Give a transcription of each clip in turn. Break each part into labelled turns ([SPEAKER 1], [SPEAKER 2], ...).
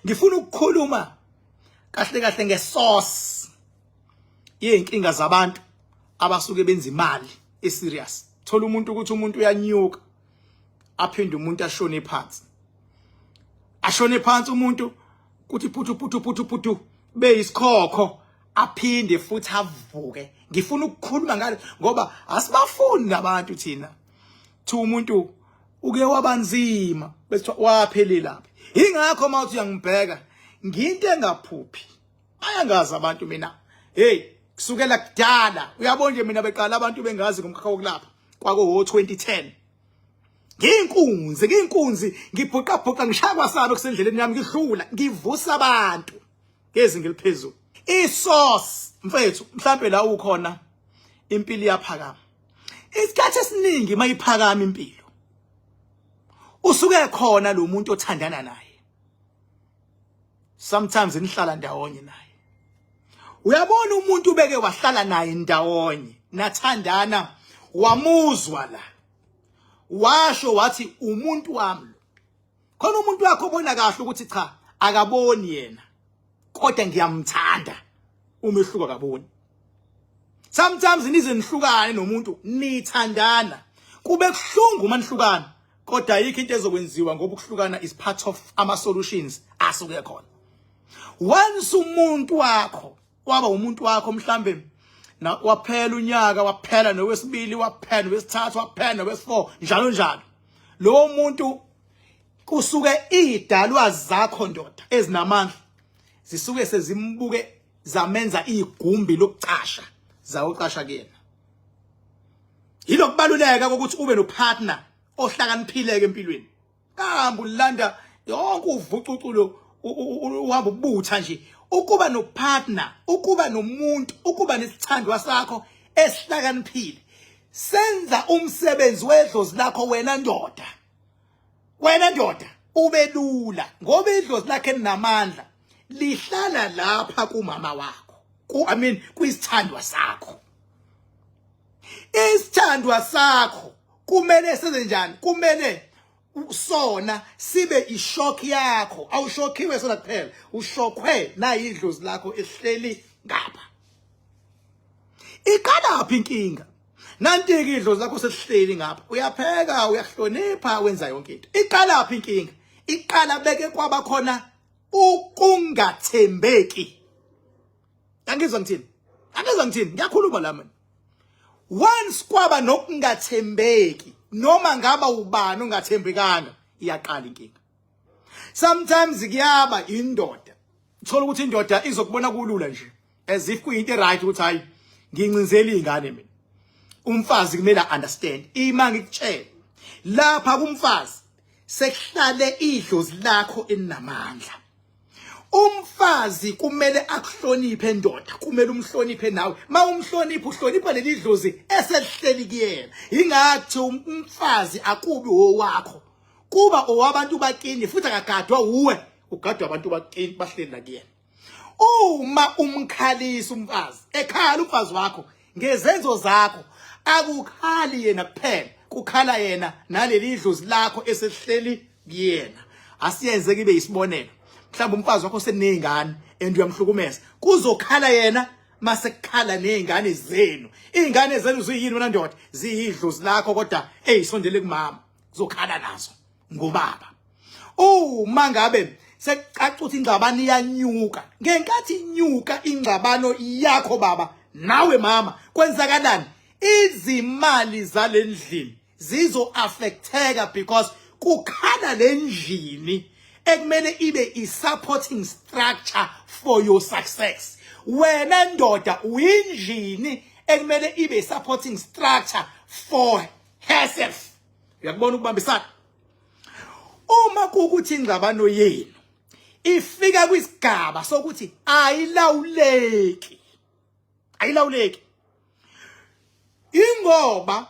[SPEAKER 1] Ngifuna ukukhuluma kahle kahle ngesource yezinkinga zabantu abasuke benza imali eserious. Thola umuntu ukuthi umuntu uyanyuka, aphinde umuntu ashone phansi, ashone phansi umuntu, kuthi phuthu phuthu phuthu phuthu, beyisikhokho, aphinde futhi avuke. Ngifuna ukukhuluma ngale ngoba asibafuni labantu thina. Thi umuntu uke wabanzima bese waphelelaphi? Ingakho mawuthi uyangibheka, nginto engaphuphi, bayangazi abantu mina. Hey, kusukela kudala, uyabona nje, mina beqala abantu bengazi ngomkhakha wokulapha kwako 2010. Ngiyinkunzi, ngiyinkunzi, ngibhuqa bhuqa, ngishaya kwasalo kusendleleni yami, ngidlula ngivusa abantu ngezinga eliphezulu. Isource, mfethu, mhlambe la ukhona impilo iyaphakama. Isikhathi esiningi mayiphakama impilo, usuke khona lo muntu othandana naye, sometimes nihlala ndawonye naye. Uyabona, umuntu ubeke wahlala naye ndawonye, nathandana, wamuzwa la, washo wathi umuntu wami lo. Khona umuntu wakho obona kahle ukuthi cha, akaboni yena, kodwa ngiyamthanda. Umehluko, akaboni. Sometimes nize nihlukane nomuntu nithandana, kube kuhlungu uma nihlukana, kodwa ayikho into ezokwenziwa ngoba ukuhlukana is part of ama solutions asuke khona. Once umuntu wakho waba umuntu wakho, mhlambe na waphela unyaka, waphela nowesibili, waphela nowesithathu, waphela nowesi4, njalo njalo, lowo muntu kusuke idalwa zakho, ndoda, ezinamandla zisuke sezimbuke, zamenza igumbi lokucasha, zawucasha kuyena. Yilokubaluleka kokuthi ube nopartner ohlakaniphileke empilweni. Kahamba ulanda yonke uvucuculo, uhamba ubutha nje. Ukuba nopartner, ukuba nomuntu, ukuba nesithandwa sakho esihlakaniphile, senza umsebenzi wedlozi lakho, wena ndoda, wena ndoda, ube lula, ngoba idlozi lakhe linamandla, lihlala lapha kumama wakho, ku I mean kwisithandwa sakho. Isithandwa sakho kumele senze njani? Kumele sona sibe ishock yakho. Awushokhiwe sona kuphela, ushokhwe nayidlozi lakho ehleli ngapha. Iqala phi inkinga? Nantike idlozi lakho sesihleli ngapha, uyapheka, uyahlonipha, wenza yonke into. Iqala phi inkinga? Iqala beke kwaba khona ukungathembeki. Angizwa ngithini? Angizwa ngithini? Ngiyakhuluma la mina. Once kwaba nokungathembeki, noma ngaba ubani ongathembekanga, iyaqala inkinga. Sometimes kuyaba indoda, thola ukuthi indoda izokubona kulula nje, as if kuyinto right ukuthi hayi, ngincinzela izingane mina. Umfazi kumele understand. Ima ngikutshela, lapha kumfazi sekuhlale idlozi lakho elinamandla. Umfazi kumele akuhloniphe, ndoda, kumele umhloniphe nawe. Ma umhloniphe, uhlonipha leli dlozi eselihleli kuyena. Ingathi umfazi akubi owakho, kuba owabantu bakini, futhi akagadwa uwe, ugadwa abantu bakini, bahleli la kuyena. Uma umkhalisa umfazi, ekhala umfazi wakho ngezenzo zakho, akukhali yena kuphela, kukhala yena naleli dlozi lakho eselihleli kuyena. Asiyenze kibe isibonelo, mhlawumbe umfazi wakho senezingane and uyamhlukumeza, kuzokhala yena mase kukhala nezingane zenu. Izingane zenu ziyini, wena ndoda? Ziyidlozi lakho, kodwa eyisondele kumama, kuzokhala nazo ngobaba. Uma ngabe sekucaca ukuthi ingxabano iyanyuka, ngenkathi inyuka ingxabano yakho baba nawe mama, kwenzakalani? Izimali zalendlini zizo affecteka because kukhala lendlini ekumele ibe i-supporting structure for your success. Wena ndoda, uyinjini ekumele ibe i-supporting structure for herself. Uyakubona ukubambisana? Uma kukuthi ingxabano yenu ifika kwisigaba sokuthi ayilawuleki, ayilawuleki, ingoba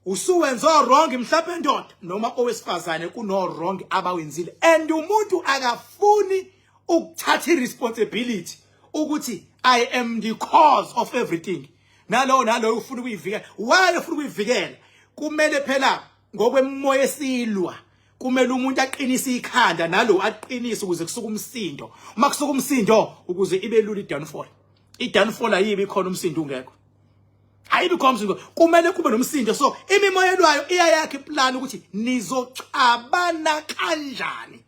[SPEAKER 1] usuwenza wrong mhlawumbe, ndoda noma owesifazane, kuno wrong abawenzile, and umuntu akafuni ukuthatha iresponsibility ukuthi I am the cause of everything, nalowo nalowo ufuna ukuyivikela. Why ufuna ukuyivikela? Kumele phela ngokwemoya esilwa. Kumele umuntu aqinise ikhanda nalo aqinise ukuze kusuke umsindo. Uma kusuka umsindo ukuze ibe lula i-downfall. I-downfall ayibi khona umsindo ungekho. Ayibi khona umsindo. Kumele kube nomsindo. So imimoya elwayo iyayakha iplan ukuthi nizoxabana kanjani.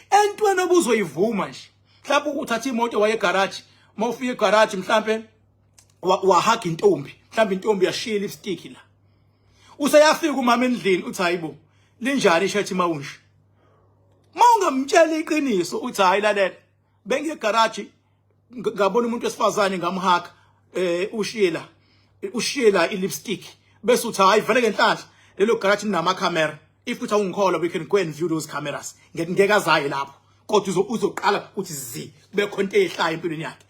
[SPEAKER 1] Entweni obuzoyivuma nje. Mhlawumbe uthatha imoto waye egarage, uma ufika egarage mhlambe wahaga intombi, mhlawumbe intombi yashiya lipstick la. Useyafika umama endlini uthi hayibo linjani ishethi mawunje. Mawungamtshela iqiniso uthi hayi lalela bengiye garage ngabona umuntu wesifazane ngamhaka eh ushiye la ushiye la i-lipstick bese uthi hayi vele ngenhlanhla lelo garage linama camera if uthi awungikholwa we can go and view those cameras ngeke azaye lapho kodwa uzoqala uthi zi kube khona into eyehlayo empilweni yakhe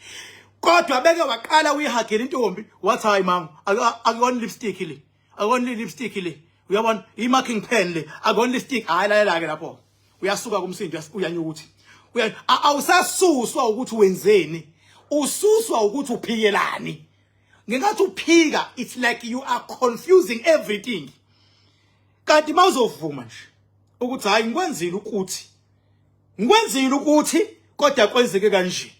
[SPEAKER 1] kodwa beke waqala uyihagela intombi wathi hayi mama akuyona lipstick le akuyona lipstick le uyabona i-marking pen le akuyona lipstick hayi lalela ke lapho uyasuka kumsindo uyanyuka ukuthi awusasuswa ukuthi wenzeni ususwa ukuthi uphikelani ngenkathi uphika it's like you are confusing everything kanti mawuzovuma nje ukuthi hayi ngikwenzile ukuthi ngikwenzile ukuthi kodwa kwenzeke kanje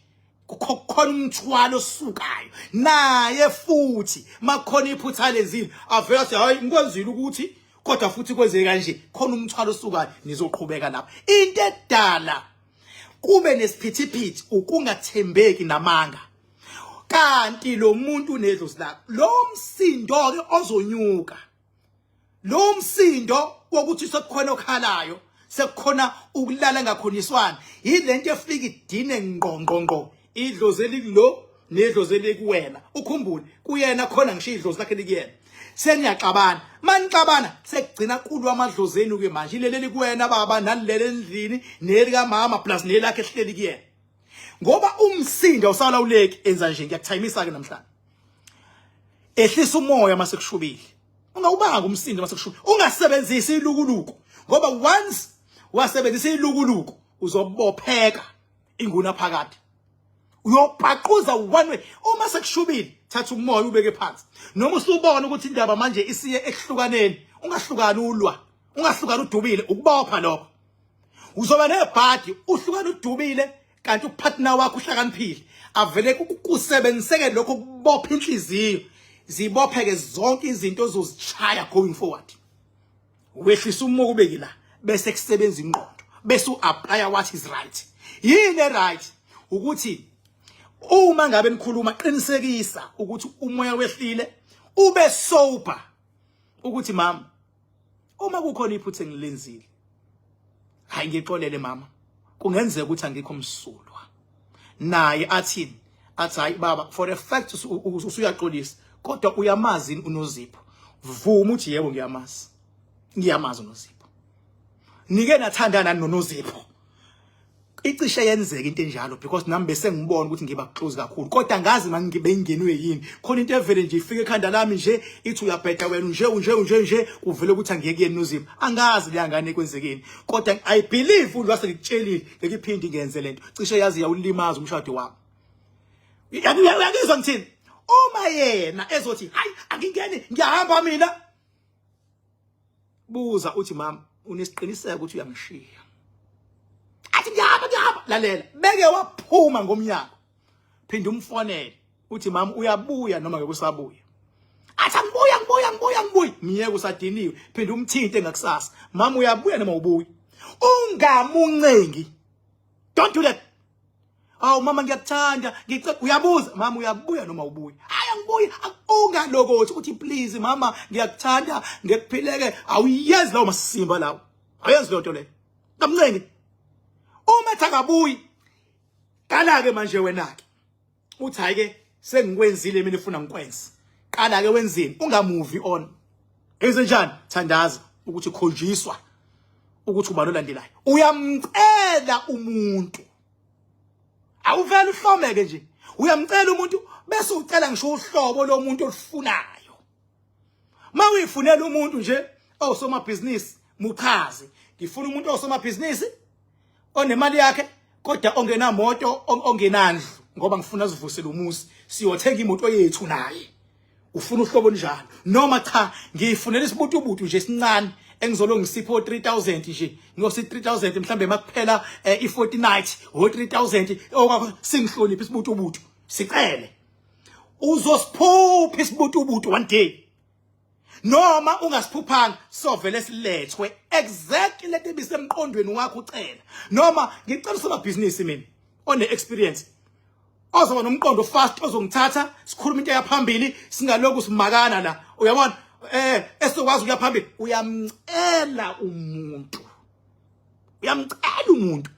[SPEAKER 1] kukhona umthwalo osukayo naye futhi makhona iphutha lenzile avela athi hayi ngikwenzile ukuthi kodwa futhi kwenzeke kanje khona umthwalo osukayo nizoqhubeka lapho into edala kube nesiphithiphithi ukungathembeki namanga kanti lo muntu unedlozi lakho lo msindo ke ozonyuka lo msindo wokuthi sekukhona okhalayo sekukhona ukulala ngakhoniswana yilento efika idine ngqo ngqo ngqo idlozi elikulo nedlozi elikuwena ukhumbule kuyena khona ngisho idlozi lakhe likuyena seniyaxabana manixabana sekugcina kulwa amadlozi enu ke manje ileli likuwena baba naleli endlini nelikamama plus nelakhe ehleli kuyena ngoba umsindo awusalawuleki enza nje ngiyakuthayimisa ke namhlanje ehlisa umoya mase kushubile ungawubanga umsindo mase kushubile ungasebenzisi ilukuluku ngoba once wasebenzisa ilukuluku uzobopheka inguna phakade uyopaquza one way uma sekushubile thatha umoya ubeke phansi noma usubona ukuthi indaba manje isiye ekuhlukaneni ungahlukani ulwa ungahlukani udubile ukubopha lokho uzoba nebhadi uhlukana udubile kanti upartner wakho uhlakaniphile avele kusebenziseke lokho kubopha inhliziyo zibopheke zonke izinto ozozishaya going forward wehlisa umuka ubeke la bese kusebenza ingqondo bese uapply what is right yini right ukuthi uma ngabe nikhuluma qinisekisa ukuthi umoya wehlile ube sober ukuthi mama uma kukhona iphutha engilenzile hayi ngixolele mama kungenzeka ukuthi angikho msulwa naye athini athi hayi baba for a fact usuyaxolisa kodwa uyamazi unozipho vuma uthi yebo ngiyamazi ngiyamazi unozipho nike nathandana nonozipho icishe yenzeka into enjalo because nami bese ngibona ukuthi ngiba close kakhulu kodwa ngazi mangibe ngingenwe yini khona into evele nje ifike ekhanda lami nje ithi uyabheda wena nje unje unje nje kuvele ukuthi angiyeke kuyena uZipho angazi leya ngane kwenzekeni kodwa i believe ulwase ngikutshelile ngeke iphinde ngenze lento cishe yazi yawulimaza umshado wami uyakizwa ngithini uma yena ezothi hayi angingeni ngiyahamba mina buza uthi mama unesiqiniseko ukuthi uyangishiya athi ngiyahamba ngiyahamba lalela beke waphuma ngomnyango phinda umfonele uthi mama uyabuya noma ngeke usabuya athi angibuya ngibuya ngibuya ngibuya myeke usadiniwe phinda umthinte ngakusasa mama uyabuya noma ubuya ungamuncengi don't do that Awu mama ngiyakuthanda ngicela uyabuza mama uyabuya noma ubuya hayi angibuyi ungalokothi uthi please mama ngiyakuthanda ngekuphileke awuyenzi lawo masimba lawo awuyenzi leyo nto leyo kamncengi uma ethi akabuyi qala ke manje wena ke uthi hayi ke sengikwenzile mina ufuna ngikwenze qala ke wenzeni ungamuvi on enze njani thandaza ukuthi khonjiswa ukuthi ubani olandelayo uyamcela umuntu awuvele uhlomeke nje uyamcela umuntu bese ucela ngisho uhlobo lomuntu olufunayo mawuyifunela umuntu nje owusomabhizinisi muchaze ngifuna umuntu owusomabhizinisi onemali yakhe kodwa ongenamoto ongenandlu ngoba ngifuna sivusele umuzi siyothenga imoto yethu naye ufuna uhlobo njalo noma cha ngiyifunela isibutubutu nje esincane engizolo ngisipho 3000 nje ngiyosi 3000 mhlambe makuphela eh, i40 night o 3000 okwakho singihloniphe isibutubutu sicele uzosiphupha isibutubutu one day noma ungasiphuphanga sovele silethwe exactly lento ebisemqondweni wakho ucela noma ngicela usomabhizinisi mina one experience ozoba nomqondo fast ozongithatha sikhuluma into yaphambili singalokhu simakana la uyabona eh esokwazi ukuya phambili uyamcela umuntu uyamcela umuntu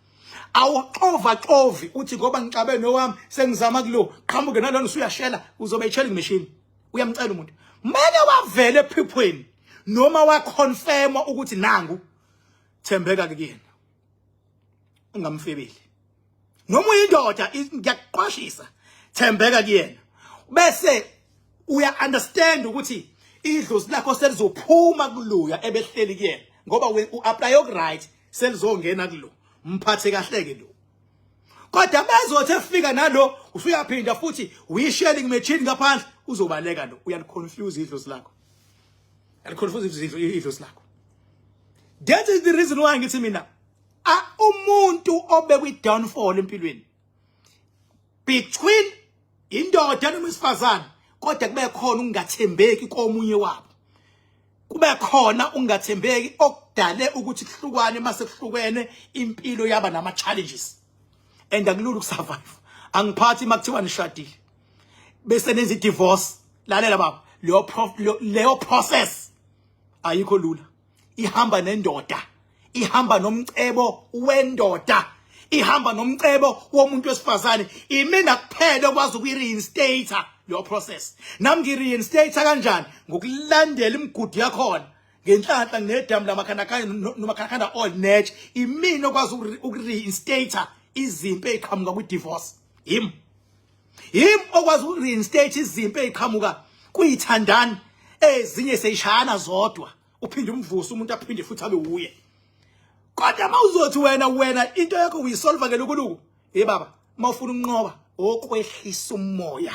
[SPEAKER 1] awuxova xovi uthi ngoba ngixabe nowami sengizama kulo qhamuke nalona usuyashela uzobe itshelling machine uyamcela umuntu mele wavele ephiphweni noma waconfirma ukuthi nangu thembeka kuyena ungamfebeli noma uyindoda ngiyakuqwashisa thembeka kuyena bese uya understand ukuthi idlozi lakho selizophuma kuluya ebehleli kuyena ngoba u-apply okuright selizongena kulo mphathe kahle ke lo kodwa bezothi efika nalo usuyaphinda futhi uyishelling machine ngaphandle uzobaleka lo uyaliconfuse idlozi lakho uyaliconfuse idlozi lakho that is the reason why ngithi mina umuntu obekwi downfall empilweni between indoda noma isifazane kodwa kube khona ukungathembeki komunye wabo kube khona ukungathembeki okudale ukuthi kuhlukwane mase kuhlukene impilo yaba nama challenges and akulula ukusurvive angiphathi makuthiwa nishadile bese nenza divorce lalela baba leyo leyo process ayikho lula ihamba nendoda ihamba nomcebo wendoda ihamba nomcebo womuntu wesifazane imina kuphela okwazi ukuyi-reinstate leyo process nami ngi-reinstate kanjani ngokulandela imigudu yakhona ngenhlanhla nginedamu lamakhandakhanda nomakhandakhanda all netshe imina okwazi uku-reinstate izimpi ey'qhamuka kwi-divorce yimi yimi okwazi uku-reinstate izimpi ey'qhamuka kuyithandani ezinye seyishayana zodwa uphinde umvuse umuntu aphinde futhi abe wuye kodwa uma uzothi wena wena into yakho uyisolva ngelukuluku hey baba uma ufuna ukunqoba okwehlisa umoya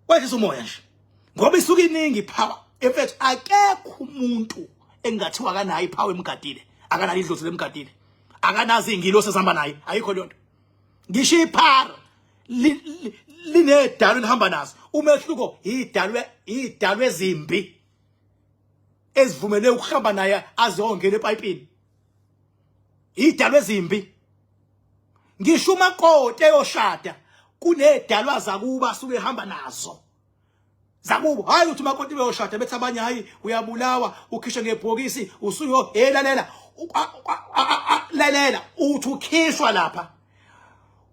[SPEAKER 1] kwehlisa umoya nje ngoba isuke iningi ipower emfethu akekho umuntu engathiwa akanayo ipower emgadile akanayo idlozi lemgadile akanazi ingilosi ezihamba naye ayikho leyo nto ngisho iphara linedalo lihamba nazo umehluko idalwe idalwe ezimbi ezivumele ukuhamba naye azongena epayipini idalwe ezimbi ngisho umakoti eyoshada kunedalwa zakuba asuke ehamba nazo zakubo hayi uthi umakoti beyoshada bethi abanye hayi uyabulawa ukhishwe ngebhokisi usuyo helalela lalela uthi ukhishwa lapha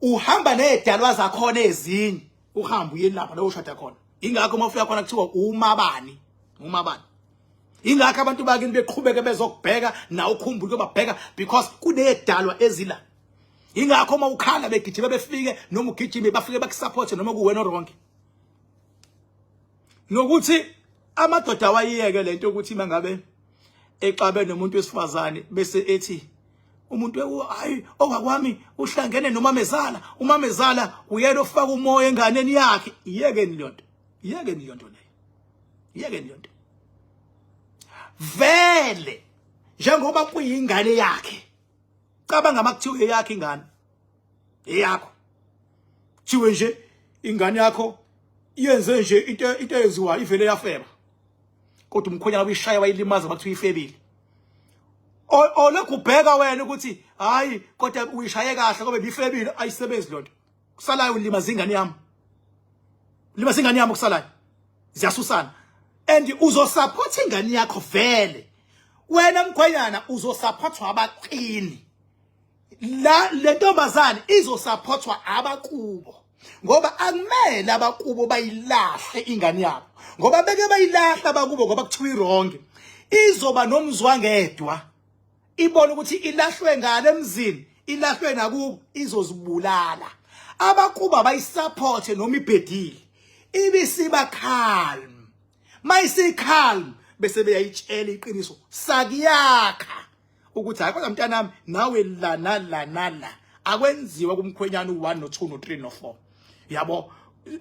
[SPEAKER 1] uhamba nezidalwa zakhona ezinye uhamba uye lapha la ushada khona ingakho uma ufika khona kuthiwa umabani umabani ingakho abantu bakini beqhubeke bezokubheka nawe ukhumbule ukubabheka because kunedalwa ezila ingakho uma ukhala begijima befike noma ugijime bafike bakusupport noma kuwena wrong nokuthi amadoda awayiyeke lento ukuthi mangabe exabe nomuntu wesifazane bese ethi umuntu hayi owakwami uhlangene nomamezala umamezala uyena ofaka umoya enganeni yakhe iyekeni leyo nto iyekeni leyo nto leyo iyekeni leyo nto vele njengoba kuyingane yakhe cabanga makuthiwa eyakhe ingane eyakho kuthiwe nje ingane yakho yenze nje into into eyenziwa ivele yafeba kodwa umkhwenyana uyishaya wayilimaza bakuthiwa ifebile olokhu ubheka wena ukuthi hayi kodwa uyishaye kahle ngoba ibifebile ayisebenzi lonto kusalayo ulimaza ingane yami limaza ingane yami kusalayo ziyasusana and uzosupport ingane yakho vele wena mkhwenyana uzosupportwa abaqini la lentombazane izosupportwa abakubo ngoba akumele abakubo bayilahle ingane yabo ngoba beke bayilahla abakubo ngoba kuthiwa iwrong izoba nomzwangedwa ibona ukuthi ilahlwe ngale emzini ilahlwe nakubo izozibulala abakubo abayisupport noma ibhedile ibisiba calm mayisi calm bese beyayitshela iqiniso sakuyakha ukuthi hayi kodwa mntanami nawe la nala nala akwenziwa kumkhwenyana u1 no2 no3 no4 yabo.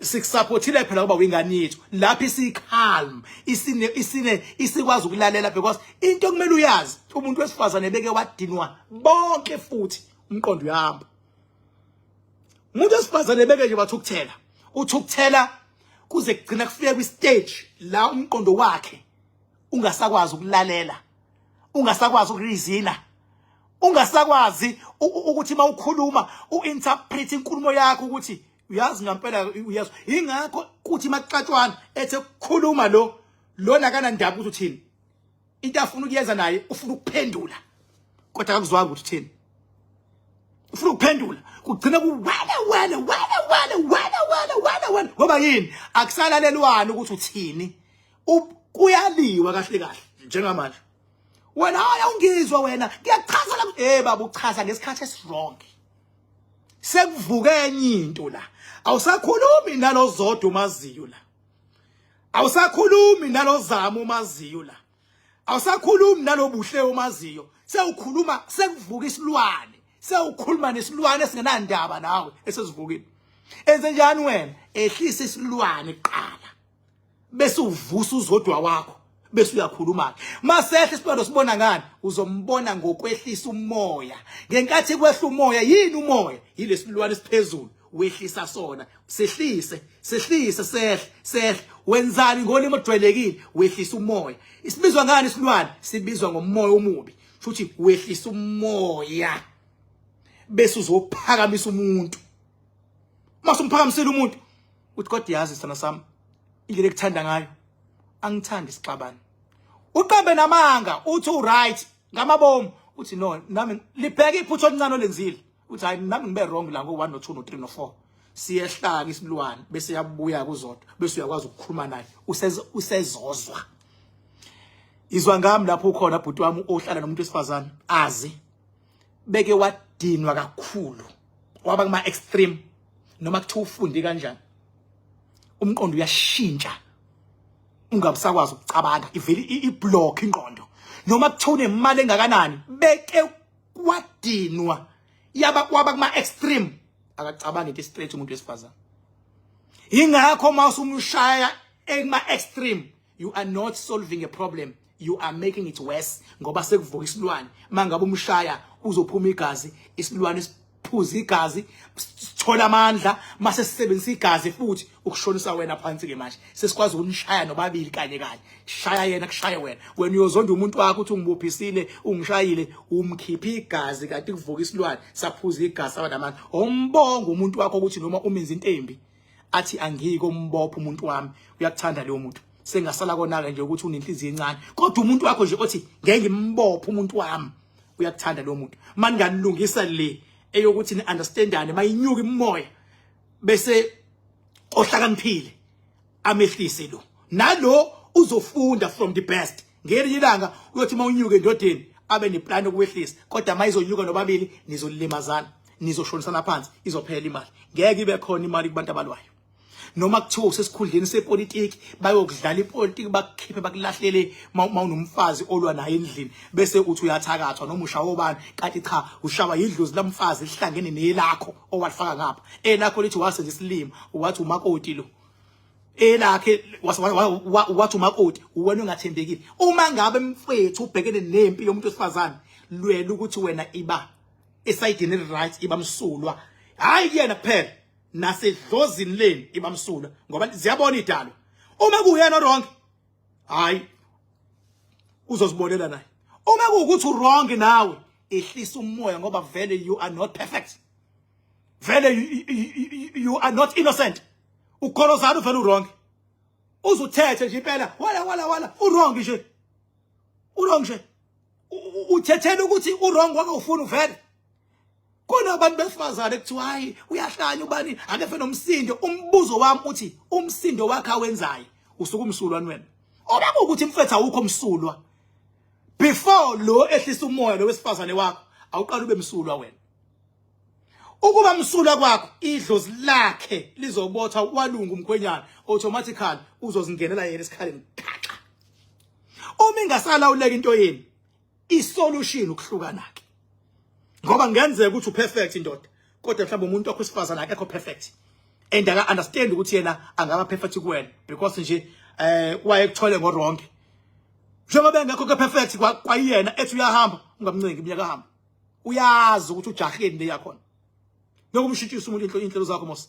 [SPEAKER 1] Sikusupportile phela ngoba uyingane yethu. Lapho isi-calm, isine isine isikwazi ukulalela, because into okumele uyazi, umuntu wesifazane beke wadinwa bonke futhi umqondo uyahamba. Umuntu wesifazane beke nje wathukuthela, uthukuthela kuze kugcina kufike kwi-stage la umqondo wakhe ungasakwazi ukulalela, ungasakwazi ukurizina, ungasakwazi ukuthi mawukhuluma uinterpret inkulumo yakho ukuthi uyazi ngampela uyazi. Ingakho kuthi maxatshwana ethe kukhuluma lo lona kanandaba ukuthi uthini, into afuna ukuyenza naye ufuna ukuphendula, kodwa akakuzwanga ukuthi uthini, ufuna ukuphendula, kugcina kuwele wele wele wele wele wele wele wele. Ngoba yini? Akusalalelwani ukuthi uthini, kuyaliwa kahle kahle njengamanje. Wena hayi, awungizwa wena, ngiyakuchaza la. Eh baba, uchaza ngesikhathi esiwrong, sekuvuke enye into la. Awusakhulumi nalozodwa umaziyo la, awusakhulumi nalozama umaziyo la, awusakhulumi nalobuhle umaziyo, sewukhuluma sekuvuka isilwane, sewukhuluma nesilwane esingenandaba nawe esesivukile. Enze njani wena? Ehlisa isilwane kuqala, bese uvusa uzodwa wakho, bese uyakhuluma. Masehle isilwane, sibona ngani? Uzombona ngokwehlisa umoya. Ngenkathi kwehla umoya, yini umoya? Yilesilwane siphezulu, wehlisa sona, sehlise, sehlise, sehle, sehle. Wenzani ngolimi olujwayelekile? Wehlisa umoya. Isibizwa ngani isilwane? Sibizwa ngomoya omubi. Futhi wehlisa umoya, bese uzophakamisa umuntu. Mase umphakamisile umuntu, uthi, "Kodwa yazi sithanda sami, indlela ekuthanda ngayo, angithandi sixabane." Uqambe namanga, uthi uright ngamabomu, uthi, "No, nami libheke iphutha olincane olenzile." Uthi, "Hayi, nami ngibe wrong la ngo 1 no 2 no 3 no 4." Siyehlaka isilwane, bese yabuya kuzodwa, bese uyakwazi ukukhuluma naye, usezozwa. Izwa ngami lapho ukhona, bhuti wami ohlala nomuntu wesifazane, azi beke wadinwa kakhulu, waba kuma extreme, noma kuthiwa ufunde kanjani, umqondo uyashintsha, ungabusakwazi ukucabanga, ivele iblock ingqondo. Noma kuthiwa unemali engakanani, beke wadinwa, yaba kwaba kuma extreme, akacabangi into straight umuntu wesifazane. Ingakho mawusumshaya ekuma extreme, you are not solving a problem, you are making it worse, ngoba sekuvuka isilwane. Mangabe umshaya, uzophuma igazi, isilwane siphuza igazi, sithola amandla, mase sisebenzisa igazi futhi ukushonisa wena phansi. Ke manje sesikwazi ukunishaya nobabili kanye kanye, shaya yena, kushaya wena. Wena uyozonda umuntu wakho, uthi ungibophisile, ungishayile, umkhipha igazi, kanti kuvuka isilwane, saphuza igazi, saba namandla. Umbonga umuntu wakho ukuthi noma umenza into embi, athi, "Angiko umbopha umuntu wami." Uyakuthanda leyo muntu. Sengasala kona-ke nje ukuthi unenhliziyo encane, kodwa umuntu wakho nje othi, "Ngeke ngimbophe umuntu wami," uyakuthanda leyo muntu. Maningalungisa le eyokuthi ni-understandane, mayinyuka imoya, bese ohlakaniphile amehlise lo nalo, uzofunda from the best. Ngelinye ilanga uyothi uma unyuka endodeni, abe neplan yokuwehlisa. Kodwa uma izonyuka nobabili, nizolimazana, nizoshonisana phansi, izophela imali, ngeke ibe khona imali kubantu abalwayo. Noma kuthiwa usesikhundleni sepolitiki, bayokudlala ipolitiki, bakukhiphe, bakulahlele uma unomfazi olwa naye endlini, bese uthi uyathakathwa noma ushawa obani, kanti cha, ushawa yidlozi lamfazi lihlangene nelakho owalifaka ngapha. Elakho lithi wasenza isilima, wathi umakoti lo, elakhe wathi umakoti wena ungathembekile. Uma ngabe mfethu ubhekene nempi yomuntu wesifazane, lwela ukuthi wena iba esayidini eli-right, iba msulwa, hayi kuyena kuphela, nasedlozini leni iba msulwa, ngoba ziyabona idalo. Uma kuyena wrong, hayi, uzozibonela naye. Uma kuwukuthi wrong nawe, ehlisa umoya, ngoba vele you are not perfect, vele you are not innocent. Ukholozana uvele uwrong, uzuthethe nje impela, wala wala wala, uwrong nje, uwrong nje, uthethela ukuthi uwrong wake ufuna uvele. Kunabantu besifazane kuthiwa, "Hayi, uyahlanya ubani, akefe nomsindo." Umbuzo wami uthi, umsindo wakhe awenzayo, usuke umsulwa wena? Oba kuwukuthi mfethu awukho msulwa, before lo ehlisa umoya lo wesifazane wakho, awuqala ube msulwa wena. Ukuba msulwa kwakho, idlozi lakhe lizobotha, walunga umkhwenyana, automatically uzozingenela yena esikhaleni, khaxa. Uma ingasalawuleka into yeni, isolution ukuhlukana ke, ngoba kungenzeka ukuthi uperfect indoda, kodwa mhlawumbe umuntu wakho wesifazane akekho perfect. And aka understand ukuthi yena angaba perfect kuwena because nje wayekuthole ngo wrong. Njengoba engekho ke perfect kwayena ethi uyahamba, ungamncengi iminyaka hamba. Uyazi ukuthi ujaheni le yakhona. Nokumshintshisa umuntu inhlelo zakho mos.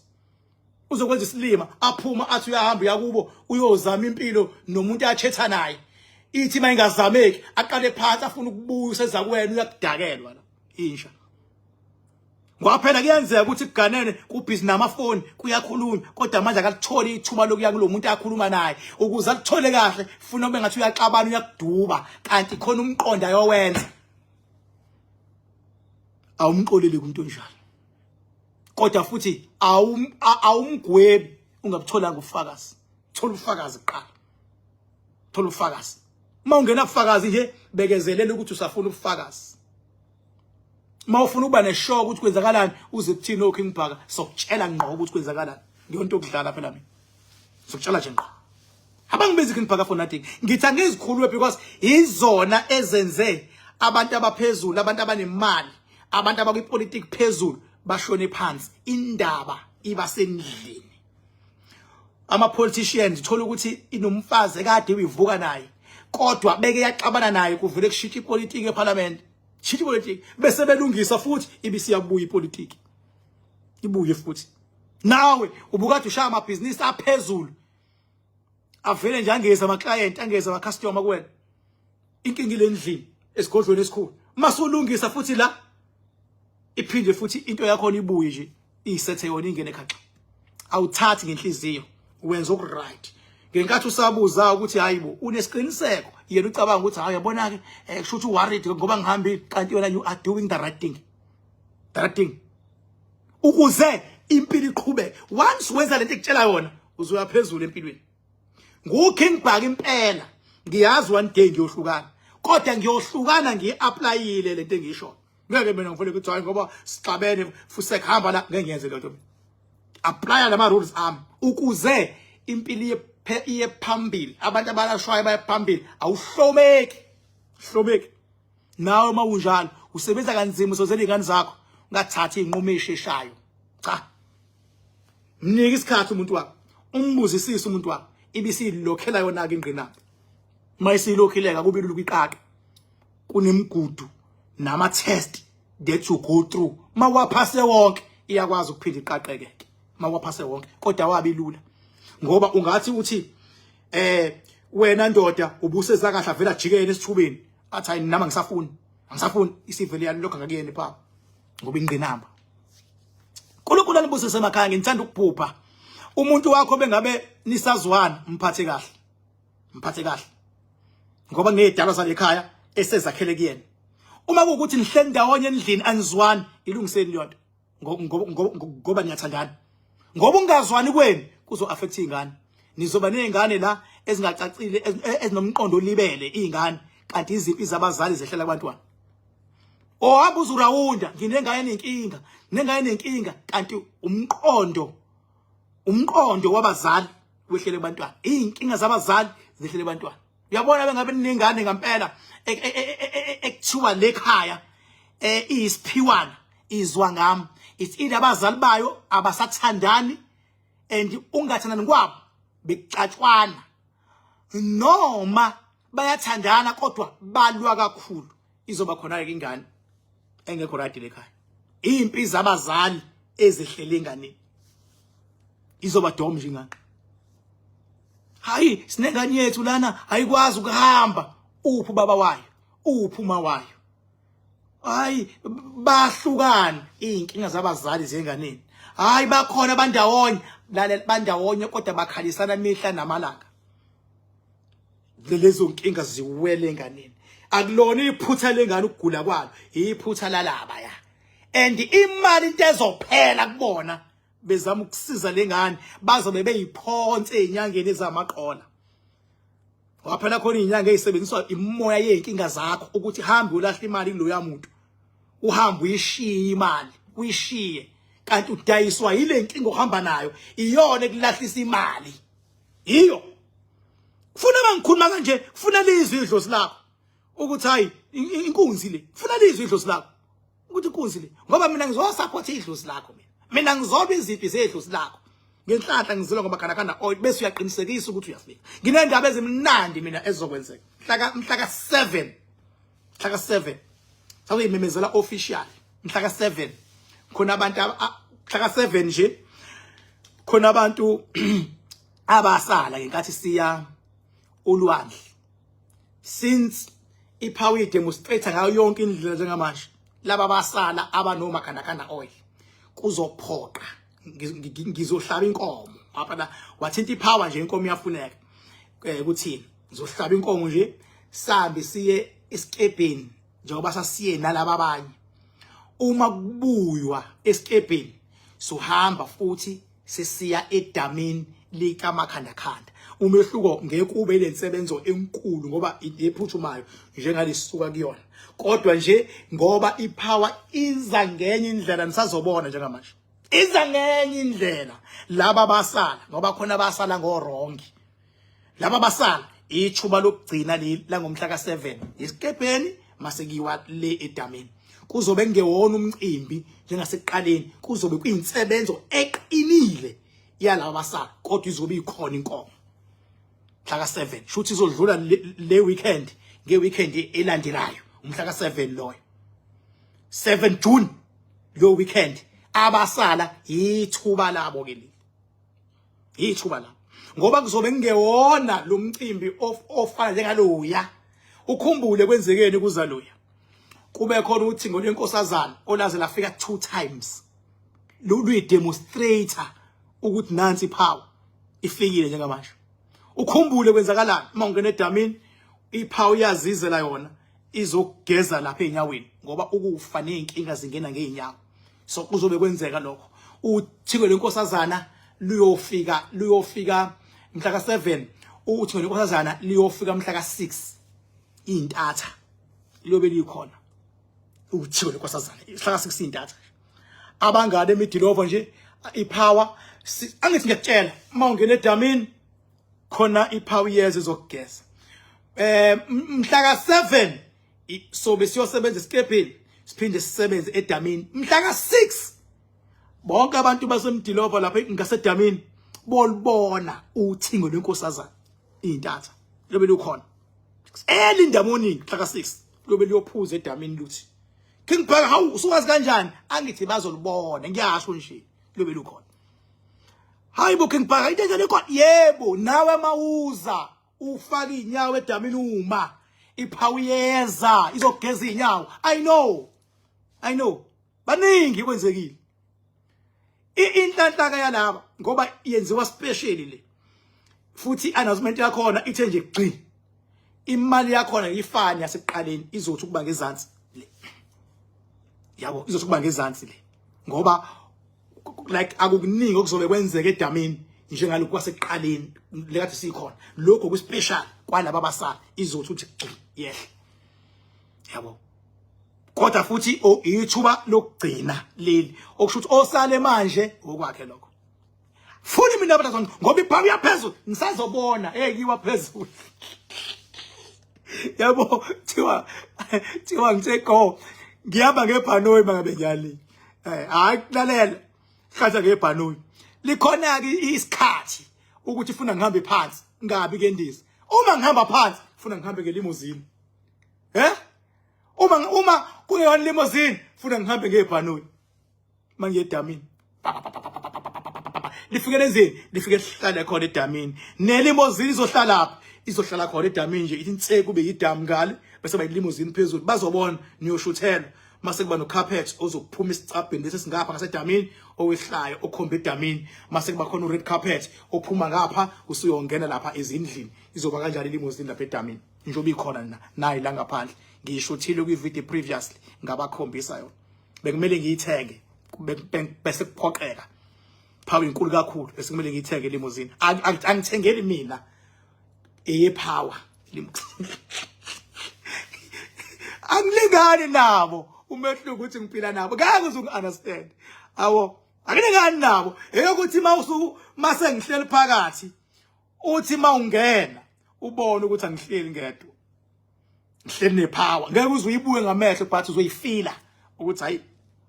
[SPEAKER 1] Uzokwenza isilima aphuma athi uyahamba uyakubo uyozama impilo nomuntu achetha naye. Ithi mayingazameki aqale phansi afuna ukubuya useza kuwena, uyakudakelwa la insha. Ngoba phela kuyenzeka ukuthi kuganene kubhizi namafoni kuyakhulunywa, kodwa manje akakutholi ithuba lokuya kulo muntu akhuluma naye ukuze akuthole kahle. Funa ube ngathi uyaxabana, uyakuduba, kanti khona umqondo ayowenza. Awumxoleli kumuntu onjalo, kodwa futhi awumgwebi ungabutholanga ubufakazi. Thola ubufakazi kuqala, thola ubufakazi. Uma ungena ubufakazi nje, bekezelela ukuthi usafuna ubufakazi. Uma ufuna ukuba neshow ukuthi kwenzakalani, uze kuthini oKing Bhaka, sokutshela ngqo ukuthi kwenzakalani. Ngiyonto okudlala phela mina, sokutshela nje ngqo. Abangibizi King Bhaka for nothing. Ngithi angizikhulume because izona ezenze abantu abaphezulu, abantu abanemali, abantu abakwipolitiki phezulu bashone phansi. Indaba iba sendlini. Ama politicians, thola ukuthi inomfazi ekade uyivuka naye, kodwa beke yaxabana naye, kuvele kushintsha ipolitiki eParliament, shintsha ipolitiki, bese belungisa futhi ibisiyabuya ipolitiki, ibuye futhi. Nawe ubukade ushaya amabhizinisi aphezulu, avele nje angeza ama client, angeza ama customer kuwena. Inkinga ile ndlini esigodlweni esikhulu. Masulungisa futhi la, iphinde futhi into yakho ibuye nje isethe yona, ingene khaxa. Awuthathi ngenhliziyo, wenza okuright. Ngenkathi usabuza ukuthi hayibo, unesiqiniseko, yena ucabanga ukuthi hayi, yabona ke, kusho ukuthi worried ngoba ngihambile, kanti yona you are doing the right thing, the right thing ukuze impilo iqhubeke. Once wenza lento ekutshela yona, uzoya phezulu empilweni. NguKing Bhaka impela, ngiyazi one day ngiyohlukana, kodwa ngiyohlukana ngiyi-applyile lento engisho. Ngeke mina ngivele ukuthi hayi, ngoba sixabene futhi sekuhamba la, ngeke ngiyenze lento. Applya lama rules ami ukuze impilo iye phambili. Abantu abalashwayo baye phambili. Awuhlomeki, hlomeki nawe. Uma unjalo usebenza kanzima, usozela izingane zakho. Ungathathi inqumo esheshayo, cha. Mnike isikhathi umuntu wakho, umbuzisise umuntu wakho, ibisilokhela yona ke ingqinamba. Uma isilokhileka kubi lula ukuyiqaqa. Kunemigudu nama test that you go through. Mawaphase wonke, iyakwazi ukuphinda iqaqeke. Mawaphase wonke, kodwa wabi lula, ngoba ungathi uthi wena ndoda ubuseza kahle, avela jikene esithubeni athi hayi, nama ngisafuni, angisafuni, isivele yalokho ngakuyena pha ngoba ingqinamba. uNkulunkulu anibusise emakhaya. Ngithanda ukuphupha umuntu wakho bengabe nisazwana, mphathe kahle, mphathe kahle, ngoba kunezidalwa zalekhaya esezakhele kuyena. Uma kuwukuthi nihleli ndawonye endlini anizwani, ilungiseni leyo nto ngoba niyathandana, ngoba ungazwani kwenu kuzo affect izingane. Nizoba nezingane la ezingacacile, ezinomqondo olibele izingane, kanti izimpi zabazali zehlela kubantwana. Ohamba uzurawunda, nginengane nenkinga, nengane nenkinga, kanti umqondo wabazali wehlele kubantwana. Izinkinga zabazali zehlele kubantwana. Uyabona, bengabe ninengane ngempela ekuthiwa lekhaya iyisiphiwana, izwa ngami, it's either abazali bayo abasathandani and ungathandani kwabo bekuxatshwana, noma bayathandana kodwa balwa kakhulu. Izoba khona ke ingane engekho right lekhaya. Impi zabazali ezehlele enganeni, izoba dom nje ingane. Hayi, sinengane yethu lana ayikwazi ukuhamba. Uphi ubaba wayo? Uphi uma wayo? Hayi, bahlukana, izinkinga zabazali zenganeni. Hayi, bakhona bandawonye, lalela, bandawonye kodwa bakhalisana mihla namalanga. Lezo nkinga ziwele enganeni. Akulona iphutha lengane ukugula kwalo, iphutha lalaba ya. And imali into ezophela kubona bezama ukusiza lengane, bazobe beyiphonse ezinyangeni ezamaqola. Waphela khona izinyanga ezisebenziswa imoya yezinkinga zakho ukuthi hambe ulahla imali kuloya muntu, uhambe uyishiye imali, uyishiye, kanti udayiswa yile nkinga ohamba nayo, iyona ekulahlisa imali. Iyo kufuna mangikhuluma kanje, kufuna lizwe idlozi lakho ukuthi hayi, inkunzi le. Kufuna lizwe idlozi lakho ukuthi inkunzi le, ngoba mina ngizosupport idlozi lakho. Mina ngizoba iziphi zedlozi lakho. Ngenhlanhla ngizelwa ngomakhandakhanda oil bese uyaqinisekisa ukuthi uyafika. Nginendaba ezimnandi mina ezizokwenzeka. Mhlaka mhlaka 7 mhlaka 7 sazoyimemezela official mhlaka 7 khona abantu mhlaka 7 nje khona abantu abasala ngenkathi siya ulwandle since ipower idemonstrate ngayo yonke indlela njengamanje laba basala abanomakhandakhanda oil kuzophoqa ngizohlaba inkomo ngapha la wathinta ipower nje inkomo iyafuneka eh kuthini ngizohlaba inkomo nje sambe siye esikebheni njengoba sasiye nalaba abanye uma kubuywa esikebheni sohamba futhi sesiya edamini likamakhandakhanda umehluko ngeke ube lensebenzo enkulu ngoba ephuthumayo njengalisuka kuyona kodwa nje ngoba ipower iza ngenye indlela nisazobona njengamanje iza ngenye indlela laba basala ngoba khona basala ngorongi laba basala ithuba lokugcina leli langomhla ka-7 isikebheni masekuyiwa le edamini kuzobe kungewona umcimbi njengasekuqaleni kuzobe kuyinsebenzo eqinile yalaba basala kodwa izobe ikhona inkomo mhla ka-7 shuthi izodlula le weekend nge-weekend elandelayo umhla ka-7 loyo 7 June lo weekend abasala yithuba labo ke leli yithuba labo ngoba kuzobe kungewona lo mcimbi ofana njengaloya ukhumbule kwenzekeni kuzaloya kube khona uthingo lwenkosazana olaze lafika two times luyi-demonstrator ukuthi nansi ipower ifikile njengamanje ukhumbule kwenzakalani uma ungena edamini ipower iyazizela yona izokugeza lapha ezinyaweni ngoba ukufa nezinkinga zingena ngeenyawo so kuzobe kwenzeka lokho uthingo lenkosazana luyofika luyofika mhla ka7 uthingo lenkosazana liyofika mhla ka6 intatha liyobe likhona uthingo lenkosazana mhla ka6 intatha abangane emidilovo nje ipower angithi ngiyakutshela uma ungena edamini khona ipower yeze izokugeza eh mhla ka7 sobe siyosebenza esikebheni siphinde sisebenze edamini mhla ka6 bonke abantu basemdilova lapha ngasedamini bolibona uthingo lwenkosazana intatha lobe lukhona early in the morning mhla ka6 lobe liyophuza edamini luthi King Bhaka hawu usuwazi kanjani angithi bazolibona ngiyasho nje lobe lukhona hayi bo King Bhaka into enjani khona yebo nawe mawuza ufaka inyawo edamini uma iphawu yeza izogeza inyawo i know i know baningi kwenzekile inhlanhlaka yalaba ngoba yenziwa special le futhi announcement yakhona ithe nje gqi imali yakhona ifani yasekuqaleni izothi ukuba ngezansi le yabo izothi ukuba ngezansi le ngoba like akukuningi okuzobe kwenzeka edamini njengalokhu kwasekuqaleni lekathi sikhona lokho ku special kwalaba abasala izothi uthi gqi yehle yabo kodwa futhi ithuba lokugcina leli okusho ukuthi osale manje okwakhe lokho funi mina abantu ngoba ibhamu yaphezulu ngisazobona hey kiwa phezulu yabo thiwa thiwa ngithe go ngihamba ngebhanoyi mangabe ngiyali eh hayi kulalela hlatha ngebhanoyi likhona ke isikhathi ukuthi funa ngihambe phansi ngabi ke ndiza uma ngihamba phansi funa ngihambe ngelimozini eh uma uma kungeyona limousine funa ngihambe ngebhanoyi mangiye edamini lifike lenzeni lifike lihlale khona edamini nelimozini izohlala phi izohlala khona edamini nje ithi inse kube yidamu ngale bese bayilimozini phezulu bazobona niyoshuthelwa mase kuba no-carpet ozokuphuma isicabheni lesi singapha ngasedamini owehlayo okhomba edamini mase kuba khona u-red carpet ophuma ngapha usuyongena lapha ezindlini izoba kanjalo ilimozini lapha edamini njengoba ikhona na nayi la ngaphandle ngiyishuthile kwi-video previously ngabakhombisa yona bekumele ngiyithenge bese kuphoqeka power inkulu kakhulu bese kumele ngiyithenge limousine angithengeli mina eye power angilingani nabo umehluko ukuthi ngiphila nabo ngeke uze ungi-understand awo angilingani nabo eyokuthi uma usuku mase ngihleli phakathi uthi mawungena ubone ukuthi angihleli ngedwa ngihleli nepower ngeke uze uyibuke ngamehlo but uzoyifila ukuthi hayi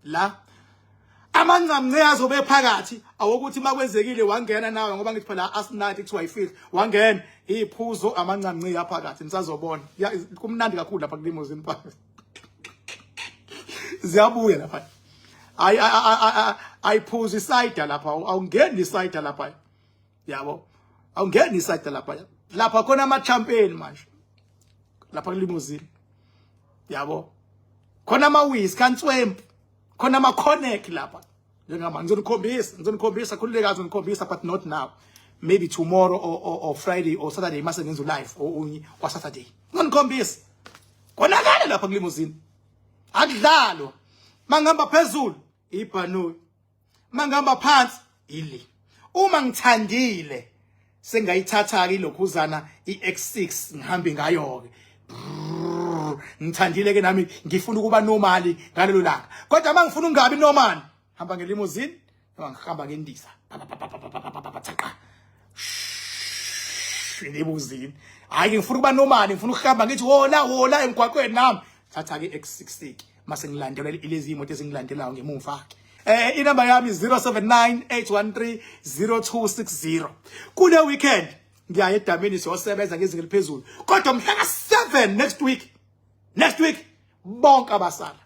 [SPEAKER 1] la Amancamnce azobe phakathi awokuthi makwenzekile wangena nawe, ngoba ngithi phela asinathi kuthiwa ifihlo, wangena iphuzo amancamnce aphakathi, nisazobona. Kumnandi kakhulu lapha kulimousine park, ziyabuya lapha. Ayi, ayiphuza isayida lapha, awungeni isayida lapha, yabo, awungeni isayida lapha. Lapha khona ama champagne manje lapha kulimousine, yabo, khona ama whisky answempu, khona ama cognac lapha. Njengamanje ngizonikhombisa, ngizonikhombisa, khululeka, ngizonikhombisa, but not now, maybe tomorrow or Friday or Saturday, mase ngenza live or kwa Saturday ngizonikhombisa. Konakala lapha kulimousine, akudlalwa. Mangihamba phezulu ibhanoyi, mangihamba phansi ili. Uma ngithandile sengayithatha ke ilokhuzana iX6, ngihambe ngayo ke. Ngithandile ke nami, ngifuna ukuba normal ngalelo langa, kodwa uma ngifuna ungabi normal, hamba ngelimousine noma ngihamba ngendiza. Thaqa limousine. Hayi, ngifuna ukuba normal, ngifuna ukuhamba ngithi wola wola emgwaqweni nami, thatha ke X6 ke, mase ngilandela lezi imoto ezingilandelayo ngemuva ke. Inamba yami 0798130260. Kule weekend ngiya edamini, siyosebenza ngezinga eliphezulu, kodwa mhla ka 7 next week, next week bonke abasala